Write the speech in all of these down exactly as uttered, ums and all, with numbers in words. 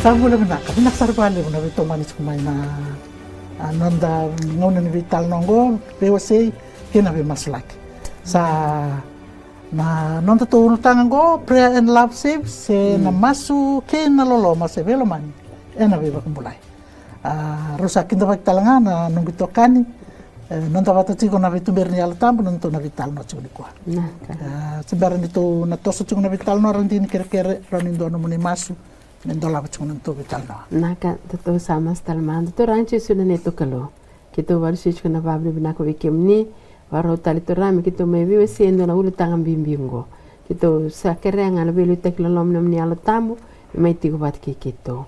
Sa bula vinaka, vinaka sara vakalevu na veitomani tiko mai na, a, noda gauna ni veitalanoa oqo, veiwasei kei na veimasulaki. Sa na nodatou ulutaga oqo, Prayer and Love Saves, se na masu kei na loloma se veilomani ena veivakabulai. A, rau sa kidavaki tale ga na noqu itokani, e, noda vata tiko na veituberi ni Yalo Tabu, nodatou na veitalanoa tiko nikua. Vinaka. A, se bera ni tou na toso tiko na veitalanoa, rau dina ni kerekere, rau ni dua nomuni masu me dolava tiko na nodatou veitalanoa. Vinaka, datou sa masu tale mada. Turaga Jisu na neitou Kalou, keitou vakavinavinaka vei kemuni, vakarau tale Turaga me keitou mai veiwasei e dua na ulutaga bibi oqo. Keitou sa kerea ga na veiliutaki loloma ni nomuni Yalo Tabu me mai tiko vata kei keitou.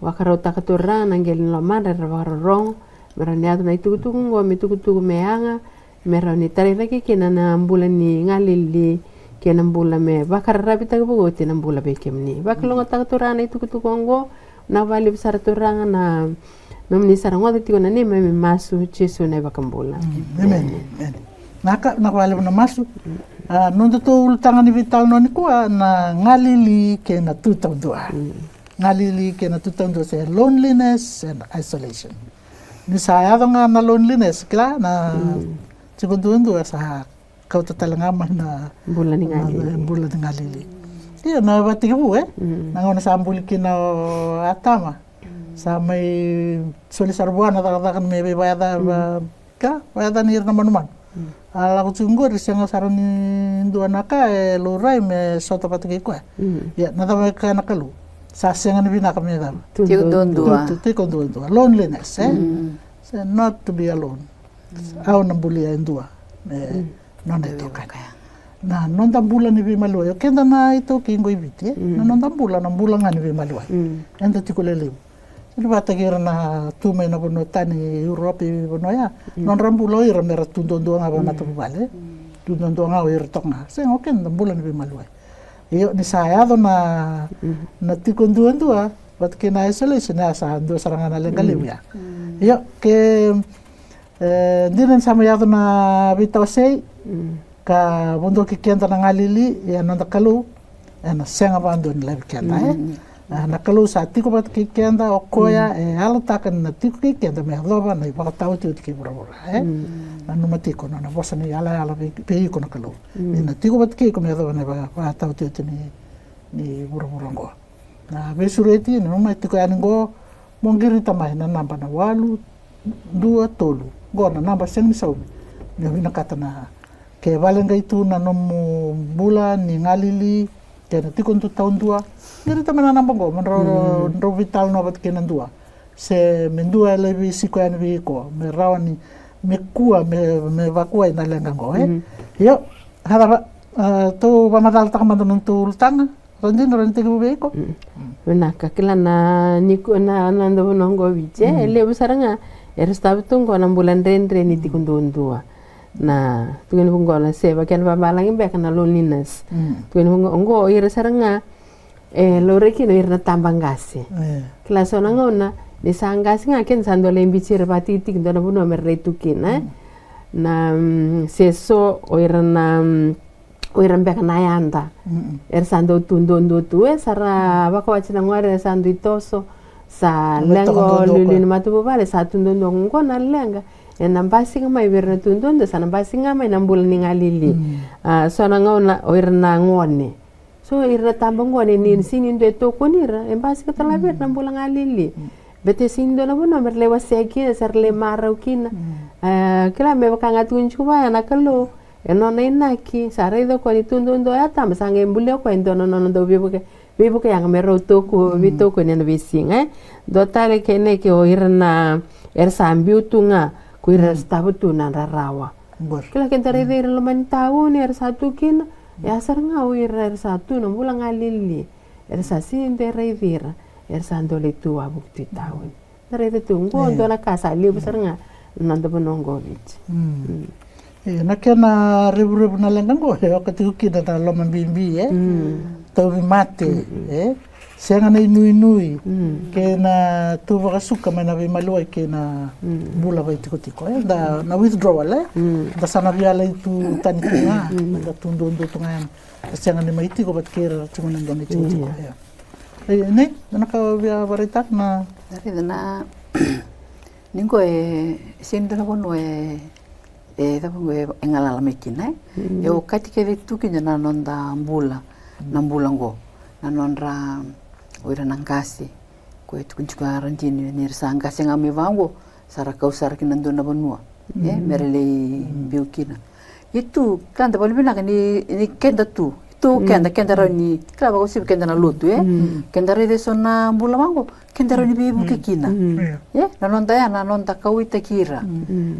Vakarautaka Turaga na qele ni lomadra era vakarorogo, me rawa ni yaco na itukutuku oqo me itukutuku me yaga, me rawa ni tarai cake kina na bula ni galili kei na bula me vakararavitaki vakaoti na bula vei kemuni. Vakalougatataka Turaga na itukutuku oqo, vinaka vakalevu sara Turaga na nomuni sa rogoca tiko na neimami masu, Jisu na iVakabula. Emeni. Emeni. Vinaka, vinaka vakalevu na masu. A, nodatou ulutaga ni veitalanoa nikua na galili kei na tu taudua. Galili kei na tu taudua se loneliness and isolation. Ni sa yaco ga na loneliness, kila, na tiko duadua sa kauta tale ga mai na bula ni galili. Io, na vakatekivu, e? Na gauna sa buli kina o Atama. Sa mai soli sara vua na cakacaka me veivakayaca, ka, vakayacani ira na manumanu. A lako tiko qori, sega sara ni dua na ka e laurai me sota vata kei koya. Ia, na cava e kaya na Kalou? Sa sega ni vinaka me cava? Tiko duadua. Tu, tu, tiko duadua. Loneliness, e? So not to be alone. Au na bulia e dua me nona itokani. Na noda bula ni veimaliwai. O keda na iTaukei qo i Viti, e? Na noda bula, na bula ga ni veimaliwai. Eda tiko lelevu. Sega ni vakataki ira na tu mai na vanua tani, Europe, i vanua ya. Nodra bula o ira mera tu duadua ga vakamatavuvale. Tu duadua ga o ira toka ga. Sega, o keda na bula ni veimaliwai. Io, ni sa yaco na, na tiko duadua vata kei na isolation, ya sa dua sara ga na leqa levu ya. Io, ke, e, dina ni sa mai yaco na veitawasei ka vodoki keda na galili, ia noda Kalou ena sega vakadua ni laivi keda, e? A, na Kalou sa tiko vata kei keda, o koya e yalataka ni na tiko kei keda me yacova na ivakataotioti kei vuravura, e? Nanuma tiko na nona vosa ni yalayala vei, vei iko na Kalou. Ni na tiko vata kei iko me yacova na ivakataotioti ni, ni vuravura oqo. Na veisureti, nanuma e tiko yani oqo, mo qirita mai na naba na walu dua tolu. Oqo na naba sega ni saumi. Ni o vinakata na, ke vale qai tu na nomu bula ni galili, ke na tiko tu taudua. Qirita mai na naba oqo, mo drau, drau veitalanoa vata kei na dua. Se me dua e lai veisiko yani vei iko, me rawa ni, me kua, me, me vakuai na leqa oqo, e? Io, a cava, a, tou vakamacalataka mada na nodatou ulutaga. Sa dina, rawa ni tekivu vei iko. Vinaka, kila na, ni ko na, na noda vanua oqo Viti, e levu sara ga era sotava tu oqo na bula dredre ni tiko duadua. Na, tukuni vaqo na se vaka kena vavalagi beka na loneliness. Tukuni vaqo, oqo o ira sara ga e laurai kina o ira na tabaqase. Kila so na gauna ni sa qase ga keda sa dau lai biuti ira vakatikitiki dua na vanua mera rai tu kina, e? Na, mm, se so o ira na, mm, o ira beka na yada. Era sa dau tu duadua tu, e, sa ra vakawati na gone, era sa dui toso, sa leqa o liuliu ni matavuvale, sa tu duadua. Oqo na leqa ena basika mai vei ira na tu duadua, sa na basika ga mai na bula ni galili. A, so na gauna o ira na gone, so ira na tabagone, ni sega ni dua e tokoni ira, e basika tale ga vei ira na bula galili. Baleta e sega ni dua na vanua mera lai wasea kina, se ra lai marau kina. A, kila, me vaka ga tukuni tiko vaya na Kalou, e nona inaki, sa raica o koya ni tu duadua o Atama, sa qai bulia o koya e dua na nona dau veivuke, veivuke yaga me rau toko, veitokoni ena veisiga, e? Dua tale kena, ke o ira na, era sa biu tu ga ko ira era sotava tu na rarawa. Kila, keda raici ira loma ni tauni era sa tu kina, e a sara ga o ira era sa tu na bula galili. Era sa sega ni dua e raici ira, era sa dau lai tu wavoki tu i tauni. Da raica tu oqo, dua na ka sa levu sara ga na noda vanua oqo Viti. E, na kena revurevu na leqa oqo, e oka tiko kina na lomabibi, e? Tauvimate, e? Sega na inuinui, kei na tu vakasuka mai na veimaliwai kei na bula vakaitikotiko, e? Da na withdrawal, e? Da sa na via lai tu tani tu ga, da tu duadua tu ga, e? Da sega ni mai tiko vata kei ira, tiko na dua na itikotiko, e? E, nei, na ka via varaitaka na. Raica na, ni qo e, sega ni dua na vanua e, e, cava qo e, e galala mai kina, e? Mm. E okati kece tu kina na noda bula, na bula qo. Na nodra, o ira na qase, ko e tukuni tiko a radini, ni ra sa qase ga mai vaqo, sa ra kau sara kina dua na vanua, e, me ra lai biu kina. E tu, keda vale vinaka ni, ni keda tu. Tu keda, keda rawa ni, kila vakausivi keda na lotu, e? Keda raica eso na bula vaqo, keda rawa ni veivuke kina. E, na noda ya, na noda kauwaitaki ira.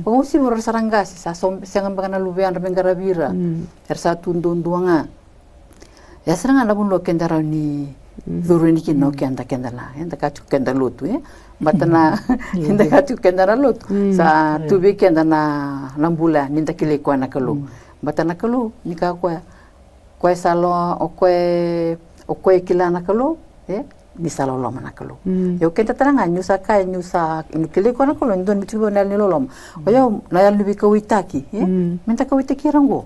Vakausivi ira sa ra qase, sa so, sega beka na luveyadra me qaravi ira. Era sa tu duadua ga. Ya sara ga na vanua keda rawa ni curu yani kina o keda, keda na, eda ka tiko keda lotu, e? Bata na, eda ka tiko keda na lotu. Sa tu vei keda na, na bula, ni da kilai koya na Kalou. Bata na Kalou, ni ka koya, koya sa lo, o koya, o koya kila na Kalou, e? Ni sa loloma na Kalou. Io, keda tale ga, niu sa kaya, niu sa, niu kilai koya na Kalou, ni dua me tiko vei au na yalo ni loloma. O yau, na yalo ni veikauwaitaki, e? Me da kauwaitaki ira qo.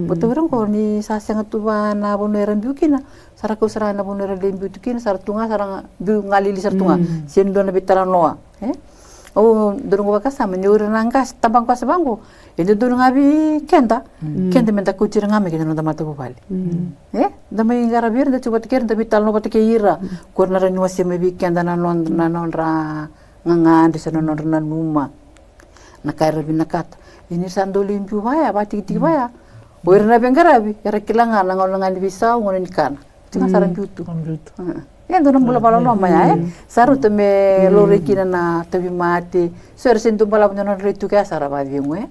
Baleta o ira qo, ni sa sega tu va na vanua era biu kina, sa ra kau sara ga na vanua era lai biu tu kina, sa ra tu ga, sa ra ga, biu galili sara tu ga. Sega ni dua na veitalanoa, e? Au dodonu qo vakasama, ni o ira na qase, tabaqase vaqo, e dodonu ga vei keda, keda me da kauti ira ga mai kina noda matavuvale. E, da mai qaravi ira, da tiko vata kei ira, da veitalanoa vata kei ira. Ko ira na rawa ni wasea mai vei keda na nod-, na nodra gagadre se na nodra nanuma. Na ka era vinakata. Ia ni ra sa dau lai biu vaya, vakatikitiki vaya. O ira na veiqaravi, era kila ga na gauna ga ni veisau, gauna ni kana. Tiko ga sa ra biu tu. Sa biu tu. E dua na bula vakaloloma ya, e. Sa rauta me laurai kina na tauvimate. So era sega ni dau balavu na nodra itutu ya, sa ra vakacegu, e.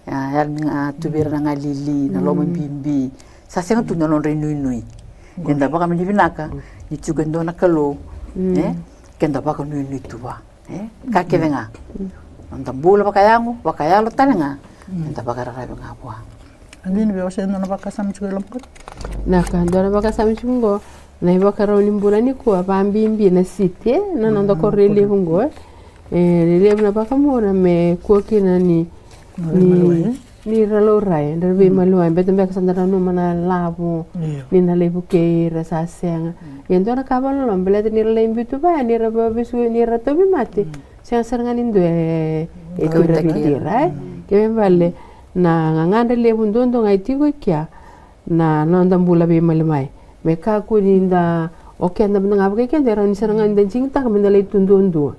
Ia, yalo ni ga tu vei ira na galili, na loma bibi. Sa sega tu na nodra inuinui. Eda vakanuinui vinaka ni tiko e dua na Kalou, e. Keda vakanuinui tu vua. E, ka kece ga. Noda bula vakayago, vakayalo tale ga. Eda vakararavi ga vua. A dina vei au se dua na vakasama tiko e loma qo. Na ka dua na vakasama tiko qo, na ivakarau ni bula nikua, vakabibi na city, e, na noda koro lelevu qo, e. E, lelevu na vakamua me kua kina ni, ni, ni ra laurai, da veimaliwai, beta beka sa da nanuma na lavo, ni na lai vukei ira sa sega. Ia dua na ka vakaloloma, baleta ni ra lai biu tu vaya, ni ra vakavesu, ni ra tauvimate. Sega sara ga ni dua e, e kauwaitaki ira, e. Kena ibalebale, na gagadre levu duadua ga e tiko e kea, na noda bula veimalimali. Me kakua ni da, o keda mada ga vakaikeda, e rawa ni sara ga ni da digitaka me da lai tu duadua.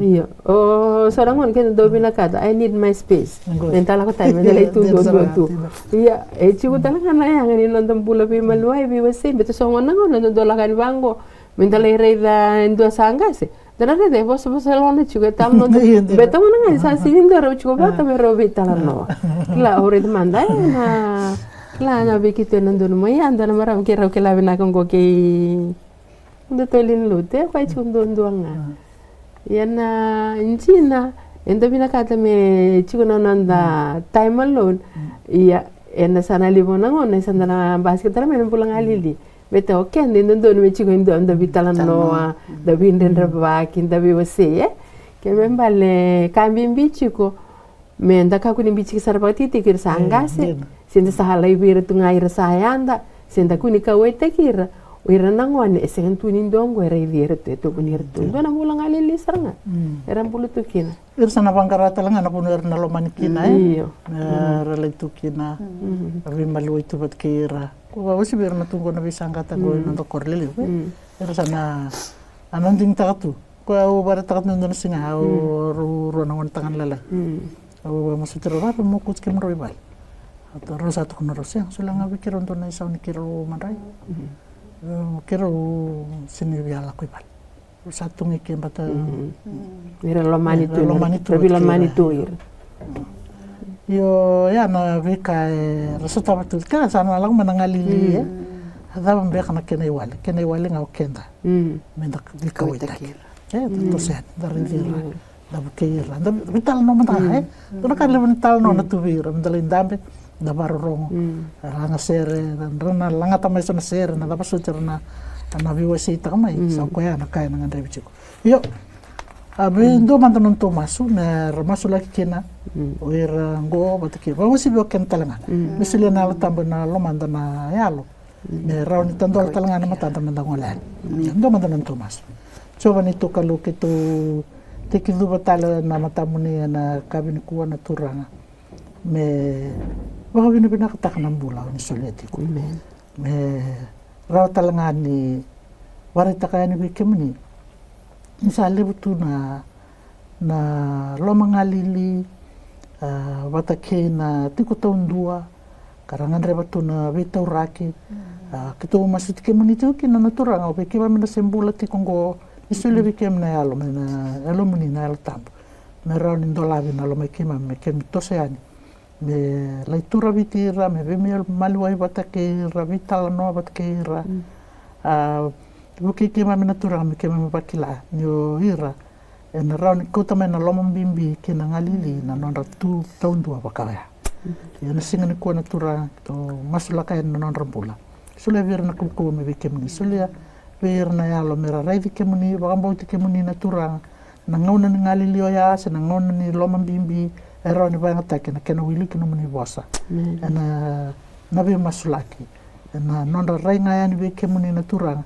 Io. O, so na gauna keda dau vinakata, I need my space. Me da lako tani, me da lai tu duadua tu. Ia, e tiko tale ga na yaga ni noda bula veimaliwai, veiwasei, beta so na gauna, na dodonu lako yani vaqo, me da lai raica e dua sa qase. Da na raica e vosavosa e loma tiko e talanoa. Beta gauna ga ni sa sega ni dua rau tiko vata me rau veitalanoa. Kila, au raica mada, e, na, kila na vei keitou e na donu mai, ia dua na marama keirau kila vinaka qo kei Dr Lynn Lute, koya tiko duadua ga. Ia na dina, eda vinakata me tiko na noda time alone. Ia, ena sa na levu na gauna, e sa da na basika tale mai na bula galili. Beta o keda e dodonu me tiko e dua, da veitalanoa, da veidredrevaki, da veiwasei, e? Kena ibalebale ka bibi tiko me da kakua ni biuti sara vakatikitiki ira sa qase, se da sa laivi ira tu ga ira sa yada, se da kua ni kauwaitaki ira, o ira na gone e sega tu ni dua qo e raici ira tu, e tukuni ira tu. Dua na bula galili sara ga era bula tu kina. Ira sa na vaqara tale ga na vanua era na lomani kina, e? Io. Era lai tu kina, era veimaliwai tu vata kei ira. Ko vakauasivi ira na tu qo na veisaqata qo ena noda koro lelevu, e? Ira sa na, a na digitaka tu. Ko au vakaraitaka tu na dua na siga, au rau rua na gone tagane lalai. Au vakamasuti rau, rau mokuti kemudrau i vale. Rau sa tukuna rau, sega, solia ga vei keirau dua na isau ni keirau madrai. Keirau sega ni via lako i vale. Sa tu ga i ke bata. Ni ra lomani tu, ra veilomani tu ira. Io, ya na veika era sotava tu, ka sa na lako mai na galili, e. A cava beka na kena iwali, kena iwali ga o keda. Me da veikauwaitaki ira. E, da toso yani, da raici ira. Da vukei ira, da veitalanoa mada ga, e. Dua na ka levu ni talanoa na tu vei ira, me da lai dabe, da vakarorogo. Laga sere, ra na lagata mai so na sere, na cava soti ra na, na veiwaseitaka mai, sa koya na ka ena gadrevi tiko. Io, a vei dua mada na nodatou masu, me ra masulaki kina o ira qo vata kei, vakauasivi o keda tale ga. Me solia na Yalo Tabu ena lomada na yalo. Me rawa ni tadola tale ga na matada me da gole yani. Dua mada na nodatou masu. Jiova neitou Kalou, keitou tekicuva tale na matamuni ena yakavi nikua na Turaga. Me vakavinavinakataka na bula o ni solia tiko. Me rawa tale ga ni vakaraitaka yani vei kemuni ni sa levu tu na, na lomagalili, a, vata kei na tiko taudua ka ra gadreva tu na veitauraki. A, keitou masuti kemuni tiko kina na Turaga, o vei keimami na se bula tiko oqo, ni solia vei keimami na yalo, mai na Yalomuni na Yalo Tabu, me rawa ni dolavi na lomai keimami, me keimami toso yani me lai turaviti ira, me veimaliwai vata kei ira, veitalanoa vata kei ira. A, vukei keimami na Turaga me keimami vakila ni o ira ena rawa ni kauta mai na lomabibi kei na galili na nodra tu taudua vaka oya. Ia na siga nikua na Turaga, keitou masulaka yani na nodra bula. Solia vei ira na kaukauwa mai vei kemuni, solia vei ira na yalo me ra raici kemuni, vakabauti kemuni na Turaga. Na gauna ni galili oya se na gauna ni lomabibi e rawa ni vakayagataki ena kena wiliki nomuni vosa ena, na veimasulaki, ena nodra rai ga yani vei kemuni na Turaga.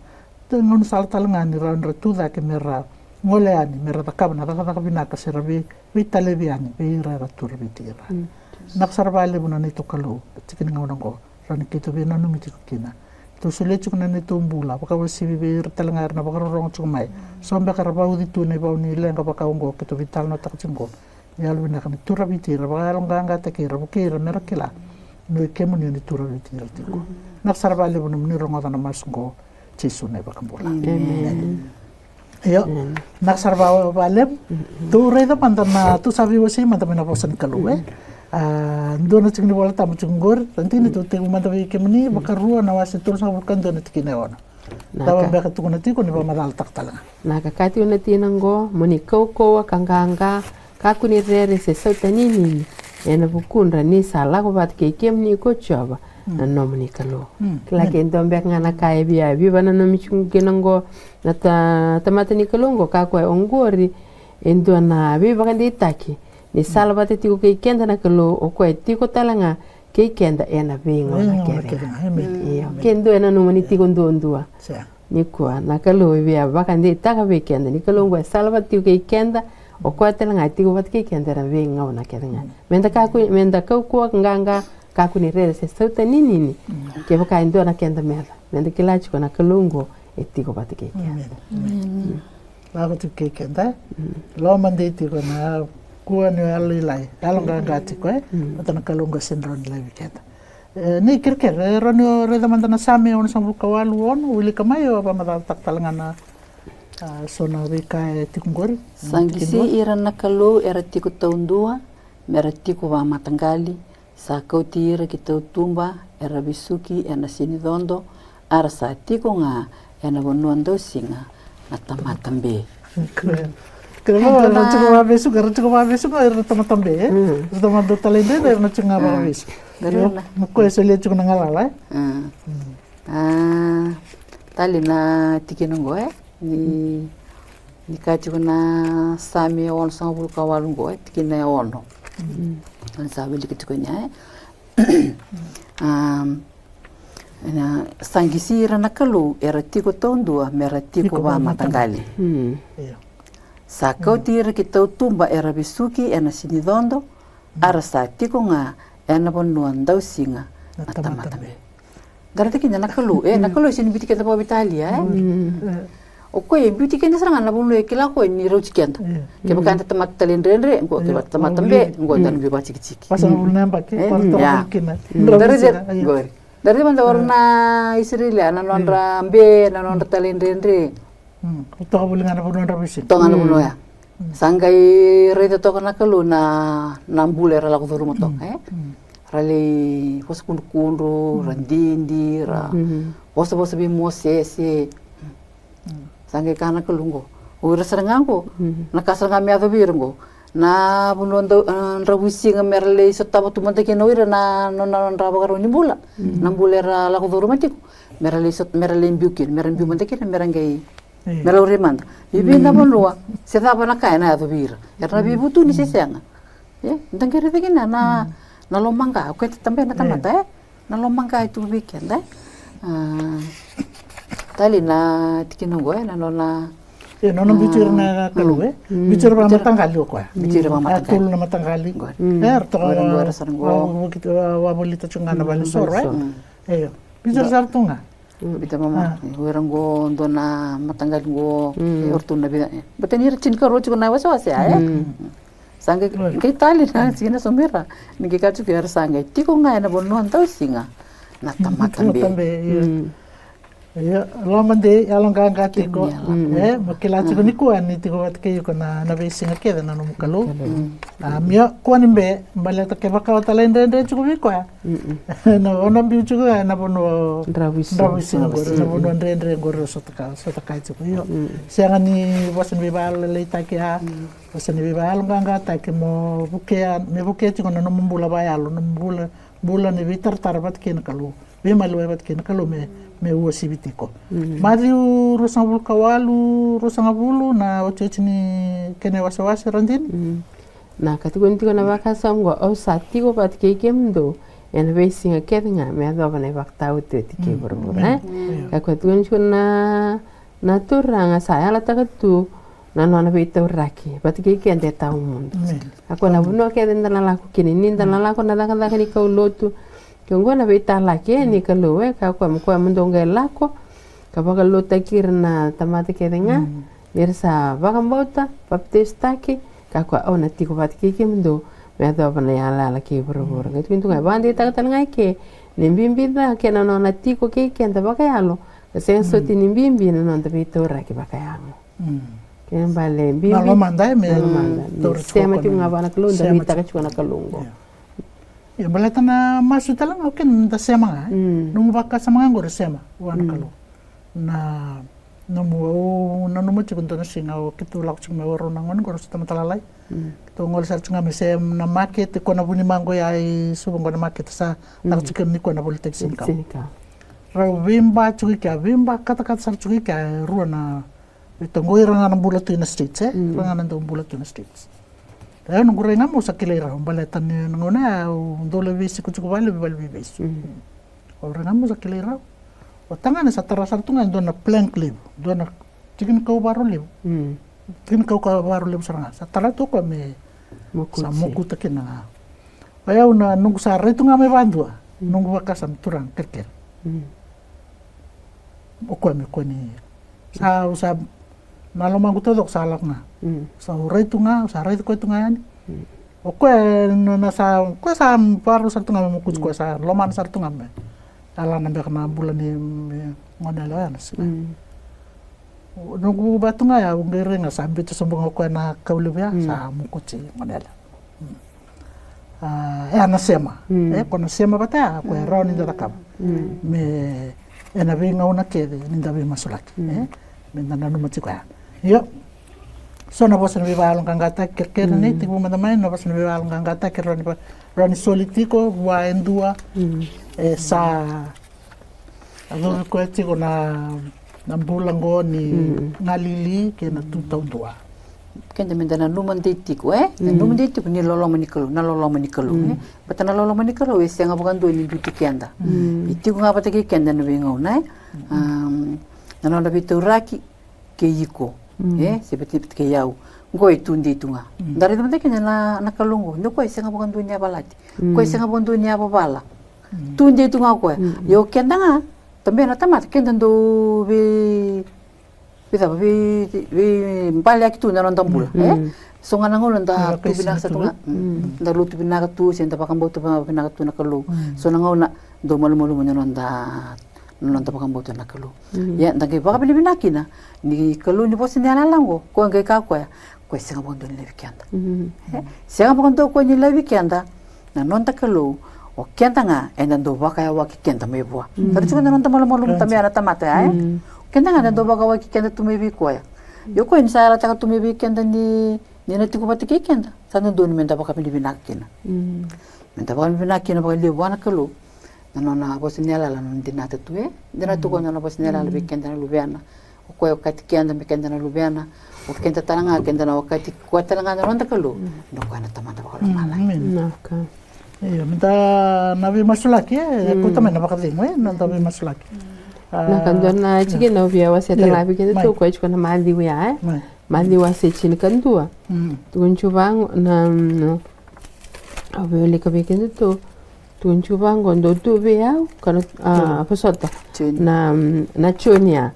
Te gaunisala tale ga ni rawa ni ra tu cake me ra gole yani me ra cakava na cakacaka vinaka se ra vei, veitalevi yani vei ira era turaviti ira. Vinaka sara vakalevu na neitou Kalou, tiki ni gauna oqo rawa ni keitou veinanumi tiko kina. Keitou solia tiko na neitou bula vakauasivi vei ira tale ga era na vakarorogo tiko mai. So beka era vauci tu na ivau ni leqa vaka oqo keitou veitalanoataka tiko oqo. Ni yalovinaka ni turaviti ira, vakayaloqaqataki ira, vukei ira me ra kila ni o i kemuni o ni turaviti ira tiko. Vinaka sara vakalevu nomuni rogoca na masu oqo, Jisu na iVakabula. Io. Vinaka sara vakalevu. Tou raica mada na, tou sa veiwasei mada mai na vosa ni Kalou, e. A, dua na tiki ni Vola Tabu tiko oqori, ra dina tou tekivu mada vei kemuni, Vakarua na wase tolusagavulu ka dua na tikina e ono. Cava beka tukuna tiko ni vakamacalataka tale ga? Na ka kaya tiko na tikina oqo, mo ni kaukauwa ka qaqa, kakua ni rere se sautaninini ena vukudra ni sa lako vata kei kemuni ko Jiova na nomuni Kalou. Kila ke dua beka ga na ka e via veivakananumi tiko kina oqo na ta, tamata ni Kalou oqo, kakua oqori e dua na veivakadeitaki ni sala vata tiko kei keda na Kalou, o koya e tiko tale ga kei keda ena veigauna kece ga. Io, ke dua e nanuma ni tiko duadua. Nikua na Kalou e via vakadeitaka vei keda ni Kalou oqo e sala vata tiko kei keda, o koya tale ga e tiko vata kei keda ena veigauna kece ga. Meda kakua, meda kaukauwa ka qaqa, kakua ni rere se sautaninini. Kevaka e dua na keda meca, meda kila tiko na Kalou oqo e tiko vata kei keda. Lako tiko kei keda, e? Loma dei tiko na kua ni yalolailai, yaloqaqa tiko, e? Vata na Kalou oqo e sega ni rawa ni laivi keda. E, ni kerekere, e rawa ni o raica mada na Same onosagavulu ka walu ono, wilika mai, o vakamacalataka tale ga na, a, so na veika e tiko oqori. Sa qisi ira na Kalou era tiko taudua, me ra tiko vakamataqali, sa kauti ira ki tautuba era vesuki ena sinicodo, a ra sa tiko ga ena vanua dausiga na tamata be. Kena, kena, era tiko vakavesuka, era tiko vakavesuka, era tamata be, e? Era tamata dau talaidredre, era na tiko ga vakavesuka. Io, na koya e solia tiko na galala, e? A, tale na tikina oqo, e? Ni, ni kaya tiko na Same onosagavulu ka walu oqo, e, tikina e ono. Ni sa wilika tiko ni, e? A, na, sa qisi ira na Kalou era tiko taudua, me ra tiko vakamataqali. Sa kauti ira ki tautuba era vesuki ena sinicodo, a ra sa tiko ga ena vanua dausiga na tamata be. Da raica kina na Kalou, e, na Kalou e sega ni biuti keda vakaveitalia, e. O koya e biuti keda sara ga na vanua e kila o koya ni rauti keda. Kevaka eda tamata talaidredre, oqo, kevaka tamata be, oqo eda na biu vakatikitiki. Vasagavulu na yabaki, e, da raica oqori. Da raica mada o ira na Isireli, na nodra be, na nodra talaidredre. Toka voli ga na vanua dra veisini. Toka ga na vanua ya. Sa qai raica toka na Kalou na, na bula era lako curuma toka, e? Ra lai vosa kudrukudru, ra didi, ra vosavosa vei Mosese. Sa qai kaya na Kalou oqo, o ira sara ga oqo, na ka sara ga me yaco vei ira oqo, na vanua dau, a, dra veisiga me ra lai sotava tu mada kina o ira na, na, na nodra vakarau ni bula. Na bula era lako curuma tiko, me ra lai sot-, me ra lai biu kina, me ra biu mada kina, me ra qai me laurai mada. Vei na vanua se cava na ka ena yaco vei ira, era na veivutuni se sega. E, da qai raica kina na, na lomaqa, o koya e tabe na tamata, e? Na lomaqa e tu vei keda, e? Tali na tikina oqo, e, na nona, e, nona biuti ira na Kalou, e. Biuti ira vakamataqali o koya. Biuti ira vakamataqali. A tolu na mataqali. E, ratou a wavolita tu ga na vale ni soro, e. Io. Biuti ira sara tu ga. Biuta mama, o ira qo dua na mataqali qo, e, o ratou na vica, e. Baleta ni ra tinikarua tiko na wasewase, e. Sa qai, qai tali na tikina sobu ira. Ni qai kaya tiko era sa qai tiko ga ena vanua dausiga na tamata be. Io, loma dei, yaloqaqa tiko. E, mo kila tiko nikua ni tiko vata kei iko na, na veisiga kece na nomu Kalou. A, mio kua ni be, baleta kevaka o talaidredre tiko vei koya. Na, o na biu tiko ena vanua dravuisiga qori, na vanua dredre qori o sota ka, sota ka tiko. Io. Sega ni vosa ni veivakayalolailaitaki ya. Vosa ni veivakayaloqaqataki mo vukea, me vukea tiko na nomu bula vakayalo, nomu bula, bula ni veitaratara vata kei na Kalou. Veimaliwai vata kei na Kalou me, me uasivi tiko. Maciu ruasagavulu ka walu, ruasagavulu, na otioti ni kena iwasewase, Radini. Na ka tukuni tiko na vakasama qo, au sa tiko vata kei kemudou ena veisiga kece ga me yacova na ivakataotioti kei vuravura, e? Ka kua tukuni tiko na, na Turaga sa yalataka tu na nona veitauraki vata kei keda e tawamudu. Ka kua na vanua kece da na lako kina, ni da na lako na cakacaka ni kaulotu, ke oqo na veitalaki, e, ni Kalou, e, ka kua, mo kua mo dou qai lako ka vakalotutaki ira na tamata kece ga. Ni ra sa vakabauta, papitaisotaki, ka kua au na tiko vata kei kemudou me yacova na iyalayala kei vuravura. Qai tukuni tu ga, vakadeitaka tale ga eke ni bibi ca kei na nona tiko kei keda vakayalo, ka sega soti ni bibi na noda veitauraki vakayago. Kena bale bibi na lomada, e, me sema tiko ga vua na Kalou, da veitaka tiko na Kalou qo. Ia, baleta na masu tale ga o keda da sema ga, e. Nomu vakasama ga qori sema vua na Kalou. Na nomu, au nanuma tiko dua na siga o keitou lako tiko mai Wairau na gone qori, au sa tamata lalai. Keitou gole sara tiko ga me sema na makete, ko na Vunimaqo ya i Suva qo na makete sa lako tiko kina nikua na volitaki senikau. Rau veiba tiko i kea, veiba katakata sara tiko i kea e rua na, e tiko qo ira ga na bula tu ina streets, e? Ira ga na dau bula tu ina streets. Ia noqu rai ga meu sa kilai rau, baleta ni na gauna ya au dau lai veisiko tiko vale, vale veivesu. Au rai ga meu sa kilai rau. O tagane sa tara sara tu ga e dua na plank levu, dua na tiki ni kau varau levu. Tiki ni kau ka varau levu sara ga. Sa tara tu o koya me sa mokuta kina ga. O yau na noqu sa rai tu ga mai vadua, noqu vakasama, Turaga, kerekere. O koya me kua ni, sa, au sa, na lomaqu taucoko sa lako ga. Sa au rai tu ga, au sa raici koya tu ga yani. O koya na, na sa, o koya sa varau sara tu ga me mokuti koya, sa lomana sara tu ga me yalana beka na bula ni, me gone yalewa ya na siga. Noqu vatu ga ya, au qai rai ga sa biuta sobu ga o koya na kau levu ya, sa mokuti gone yalewa. A, e a na sema. E, ko na sema vata ya, ko e rawa ni da cakava. Me, ena veigauna kece ni da veimasulaki. E, me da nanuma tiko ya. Io. So na vosa ni veivakayaloqaqataki kerekere nei, tekivu mada mai, na vosa ni veivakayaloqaqataki rawa ni va-, rawa ni soli tiko vua e dua. E sa yacovi koya tiko na, na bula qo ni galili kei na tu taudua. Keda me da nanuma dei tiko, e? Nanuma dei tiko ni loloma ni Kalou, na loloma ni Kalou, e? Baleta na loloma ni Kalou e sega vakadua ni biuti keda. E tiko ga vata kei keda ena veigauna, e? Am, na nona veitauraki kei iko, e? Se vata, vata kei au. Qo e tu dei tu ga. Da raica mada kina na, na Kalou qo. Ni o koya e sega vakadua ni yavalati. O koya e sega vakadua ni yavavala. Tu dei tu ga o koya. Ia o keda ga, tabe na tamata, keda dau vei, vei cava, vei, veibaleaki tu na noda bula, e? So ga na gauna da tu vinaka sara tu ga, da lotu vinaka tu, se da vakabauta va-, vinaka tu na Kalou. So na gauna dau malumalumu na noda, na noda vakabauta na Kalou. Ia da qai vakavinavinaka kina ni Kalou ni vosa ni yalayala qo, ko qai kaya o koya, ko e sega vakadua ni laivi keda. E? Sega vakadua o koya ni laivi keda, na noda Kalou, o keda ga eda dau vakayawaki keda mai vua. Tara tiko na noda malumalumu tabe na tamata ya, e? Keda ga eda dau vakayawaki keda tu mai vei koya. Ia o koya ni sa yalataka tu mai vei keda ni, ni na tiko vata kei keda, sa dodonu me da vakavinavinaka kina. Me da vakavinavinaka kina vakalevu vua na Kalou. Na nona vosa ni yalayala, na nona dinata tu, e? Dinata tu o koya na nona vosa ni yalayala vei keda na luvena. O koya okati keda me keda na luvena. O keda tale ga keda na okati koya tale ga na noda Kalou. Na o koya na Tamada vakalomalagi. Vinaka. Io, meda na veimasulaki, e, kauta mai na vakacegu, e, na da veimasulaki. Na ka dua na tikina au via wasea tale ga vei kedatou, koya tiko na Maciu ya, e. Maciu wase tinikadua. Tukuni tiko vaqo na, na, au via wilika vei kedatou. Tukuni tiko vaqo, dou tu vei au, ka na, a, vosota. Na, na Joni ya.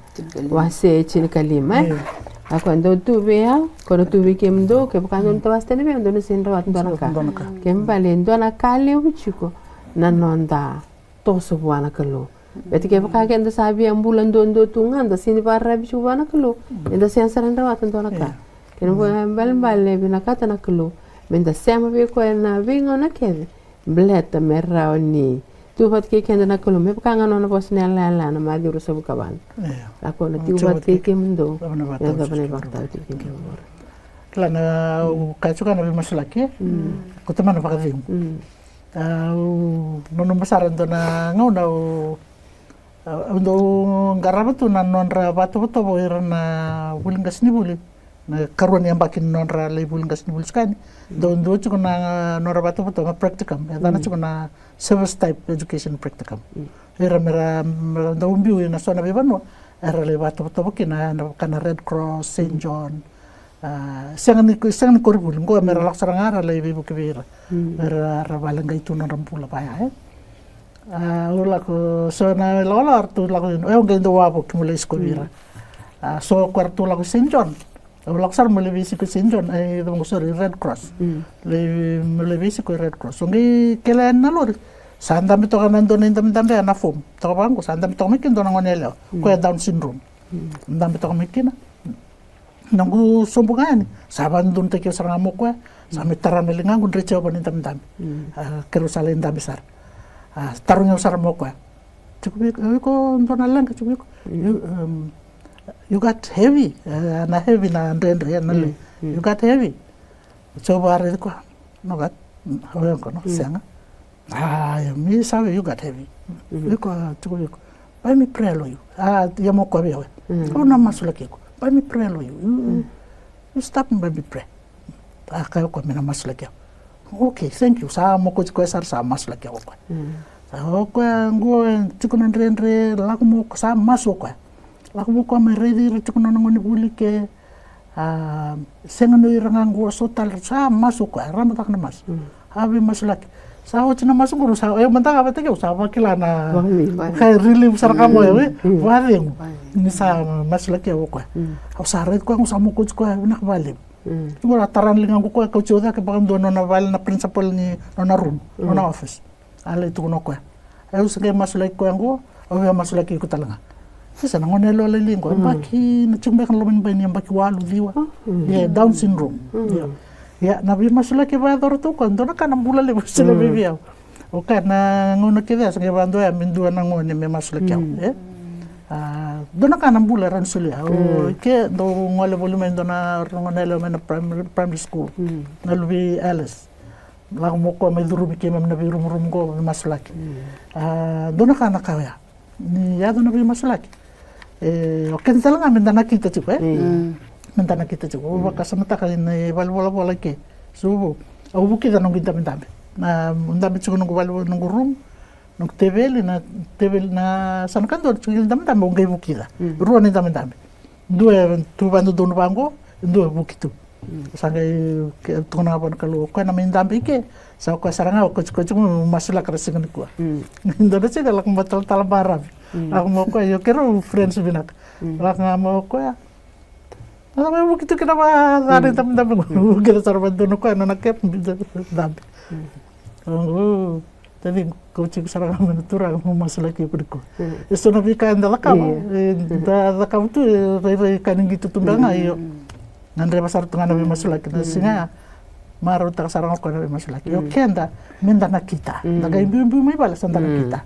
Wase tinikalima, e. A koya, dou tu vei au, kau na tu vei kemudou, kevaka dou na tawase tani vei au, dou na sega ni rawata dua na ka. Kena ibalebale, dua na ka levu tiko na noda toso vua na Kalou. Baleta kevaka keda sa via bula duadua tu ga, da sega ni vakararavi tiko vua na Kalou, eda sega sara ni rawata dua na ka. Kena ibalebale, e vinakata na Kalou meda sema vei koya ena veigauna kece, baleta me rawa ni tu vata kei keda na Kalou, me vaka ga na nona vosa na yalayala na Maciu ruasagavulu ka va. Lako, na tiko vata kei kemudou, me yacova na ivakatawa tiko kei kemudou. Kila na, au kaya tiko ga na veimasulaki, e? Kauta mai na vakacegu. Au nanuma sara e dua na gauna au, au dau qarava tu na nodra vatovotovo ira na vuli qasenivuli. Na ikarua ni yabaki ni nodra lai vuli qasenivuli tiko yani, dau dua tiko na nodra vatovotovo na practicum, e yacana tiko na service type education practicum. Ira mera, mera dau biu ina so na veivanua era lai vatovotovo kina, na vaka na Red Cross, Saint John. A, sega ni, sega ni koronivuli, qo mera lako sara ga ra lai veivuke vei ira. Era, ra vakaleqai tu nodra bula vaya, e. A, au lako, so na lakolako ratou lako, au qai dau wavoki meu lai sikovi ira. A, so koya ratou lako i Saint John. Au lako sara meu lai veisiko i Saint John, e, cava qo, sorry, Red Cross. Lai, meu lai veisiko i Red Cross. Au qai kele yani na lori. Sa dabe toka na dua na idabedabe, na fomu. Toka vaqo, sa dabe toka mai kina dua na gone yalewa. Koya Down syndrome. Dabe toka mai kina. Noqu sobu ga yani, sa vakadodonutaki au sara ga mo koya, sa mai tara na ligaqu, dre Jiova na idabedabe. A, keirau sa lai dabe sara. A, tarogi au sara mo koya. Tiko vei iko, iko dua na leqa, tiko vei iko. You, um, you got heavy, e, na heavy na dredre, na le. You got heavy. Jiova a raici koya. No got, o yaqona, sega. A, ia, me sa vei, you got heavy. Vei iko, tiko vei iko. Bai me pray lo you. A, ia mo koya vei au. Au na masulaki iko. Bai me pray lo you. You, you stop me, bai me pray. A, kaya o koya me na masulaki au. Okay, thank you. Sa mokoci koya sara, sa masulaki au o koya. Sa o koya qo, tiko na dredre, lako mo, sa masu o koya. Lako mo koya me raici ira tiko na nona gone vuli ke. A, sega ni o ira ga qo, so tale, sa masu o koya, raba cake na masu. A veimasulaki. Sa oti na masu qo, sa, e, mada ga vata kei au sa vakila na, ka relief sara ka mo, e, vakacegu. Ni sa masulaki au o koya. Au sa raici koya qo sa mokoci koya vinaka vakalevu. Qo ra tara na ligaqu, koya kauti au cake vakadua nona vale na principal ni nona room, nona office. A lai tukuna o koya, au se qai masulaki koya qo, au via masulaki iko tale ga. Isa, na gone yalewa lailai qo, yabaki, na tiko beka na loma ni bai ni yabaki walu, ciwa. Ia, Down syndrome. Ia. Ia, na veimasulaki e vakayacora tu o koya, dua na ka na bula levu, sega ni vei au. O koya na gauna kece a se qai vakadua ya me dua na gone me masulaki au, e? A, dua na ka na bula e rawa ni solia. O ke dau gole voli mai dua na gone yalewa mai na primary, primary school. Na luvei Alice. Lako mo koya mai curumi keimami na veirumurumu qo me masulaki. A, dua na ka na ka oya. Ni yaco na veimasulaki. E, o keda tale ga meda nakita tiko, e? Meda nakita tiko. Au vakasamataka ina valenivolavola ke. So, au vukica noqu idabedabe. Na, dabe tiko noqu vale, noqu room, noqu teveli, na teveli, na yasana kadua tiko na idabedabe, au qai vukica. Rua na idabedabe. Dua e tu vakadodonu vaqo, dua e vuki tu. Sa qai tukuna ga vua na Kalou, o koya na mai dabe i ke, sa o koya sara ga o koya tiko, koya tiko me masulaka na siga nikua. Dua na siga lako mai talatala baravi. Lako mai o koya, io keirau friends vinaka. Lako ga mai o koya. Lako mai vuki tu kina vakaca na idabedabe qo. Vuki sara vakadodonu o koya, nona cap, dabe. Taciqu, kauti iko sara ga mai na Turaga mo masulaki iko nikua. E so na veika eda cakava, eda cakava tu, e rairai ka ni qito tu beka ga, io. Gadreva sara tu ga na veimasulaki na siga ya. Marautaka sara ga o koya na veimasulaki. Io, keda meda nakita. Da qai biubiu mai vale sa da nakita.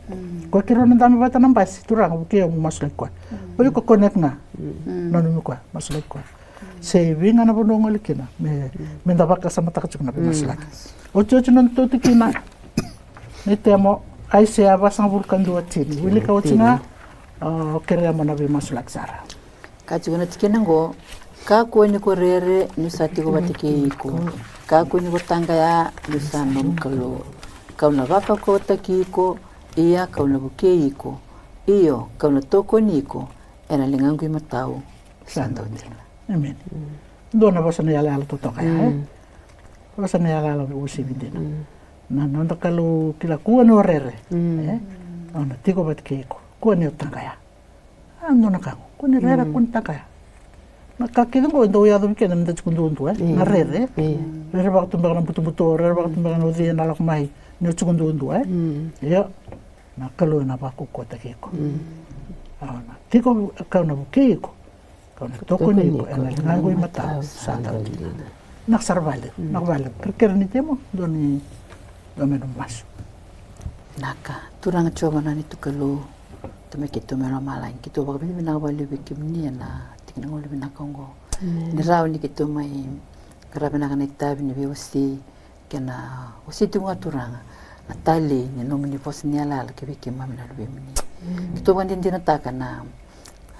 Koya keirau na dabe vata na basi, Turaga, vukei au mo masulaki koya. O iko connect ga. Nanumi koya, masulaki koya. Se vei ga na vanua o gole kina, me, meda vakasamataka tiko na veimasulaki. Otioti nodatou tikina ni Temo, Aisea vasagavulu ka dua, tini. Wilika oti ga, o kerea mo na veimasulaki sara. Ka tiko na tikina qo, kakua ni ko rere, niu sa tiko vata kei iko. Kakua ni ko taqaya, niu sa nomu Kalou. Ka'u na vakaukauwataki iko, ia ka'u na vukei iko, io ka'u na tokoni iko ena ligaqu imatau sa dau dina. Amen. Dua na vosa na yalayala totoka ya, e? Vosa na yalayala uasivi dina. Na noda Kalou kila, kua ni o rere, e? Au na tiko vata kei iko. Kua ni o taqaya. A dua na ka qo, kua ni rere, kua ni taqaya. Na ka kece qo e dau yaco vei keda meda tiko duadua, e? Na rere, e? Rerevaka tu beka na butobuto, rerevaka tu beka na uciya na lako mai ni o tiko duadua, e? Io, na Kalou ena vakaukauwataki iko. Au na tiko, ka'u na vukei iko, ka'u na tokoni iko ena ligaqu imatau sa dau dina. Vinaka sara vakalevu, vinaka vakalevu. Kerekere ni temo, dua ni, dua me nomu masu. Vinaka. Turaga Jiova na neitou Kalou, Tamai keitou mai lomalagi, keitou vakavinavinaka vakalevu vei kemuni ena tiki ni gauna vinaka oqo. Ni rawa ni keitou mai qaravi vinaka na itavi ni veiwasei, kei na wasei tiko ga Turaga na talei ni nomuni vosa ni yalayala ki vei keimami na luvemuni. Keitou vakadinadinataka na,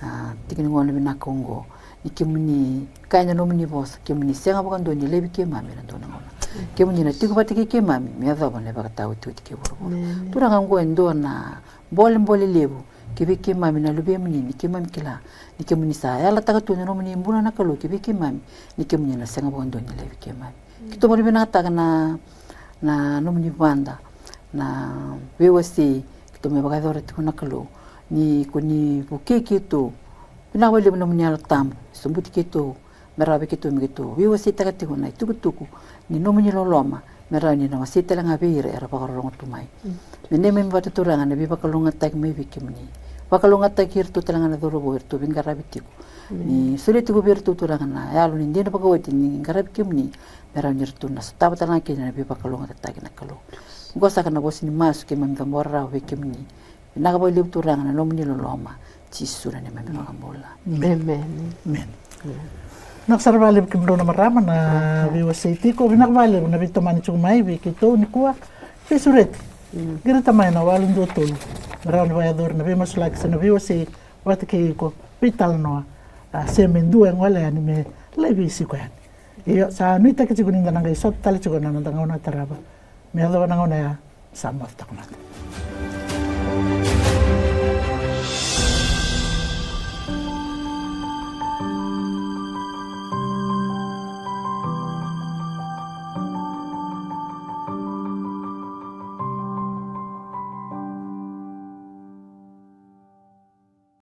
a, tiki ni gauna vinaka oqo, ni kemuni kaya na nomuni vosa, kemuni sega vakadua ni laivi keimami ena dua na gauna. Kemuni na tiko vata kei keimami me yacova na ivakataotioti kei vuravura. Turaga, oqo e dua na bolebole levu ki vei keimami na luvemuni, ni keimami kila ni kemuni sa yalataka tu na nomuni bula na Kalou ki vei keimami, ni kemuni na sega vakadua ni laivi keimami. Keitou vakavinavinakataka na, na nomuni vada na veiwasei keitou mai vakayacora tiko na Kalou, ni ko ni vukei keitou. Vinaka vakalevu na nomuni Yalo Tabu sobuti keitou, me rawa vei keitou me keitou veiwaseitaka tiko na itukutuku ni nomuni loloma, me rawa ni na wasei tale ga vei ira era vakarorogo tu mai. Me neimami vata Turaga na veivakalougatataki mai vei kemuni. Vakalougatataki iratou tale ga na cauravou eratou veiqaravi tiko. Ni solia tiko vei iratou Turaga na yalo ni dina vakaoti ni qaravi kemuni, me rawa ni ratou na sotava tale ga kina na veivakalougatataki na Kalou. Oqo saka na vosa ni masu keimami cabora rawa vei kemuni. Vinaka vakalevu Turaga na nomuni loloma, Jisu na neimami iVakabula. Emeni. Emeni. Vinaka sara vakalevu kemudrau na marama na veiwasei tiko. Vinaka vakalevu na veitomani tiko mai vei keitou nikua. Veisureti. Qirita mai na walu dua tolu, me rawa ni vakayacori na veimasulaki se na veiwasei vata kei iko, veitalanoa, a, se me dua e gole yani me lai veisiko yani. Io, sa nuitaki tiko ni da na qai sota tale tiko na noda gauna tarava. Me yacova na gauna ya, sa moce toka mada.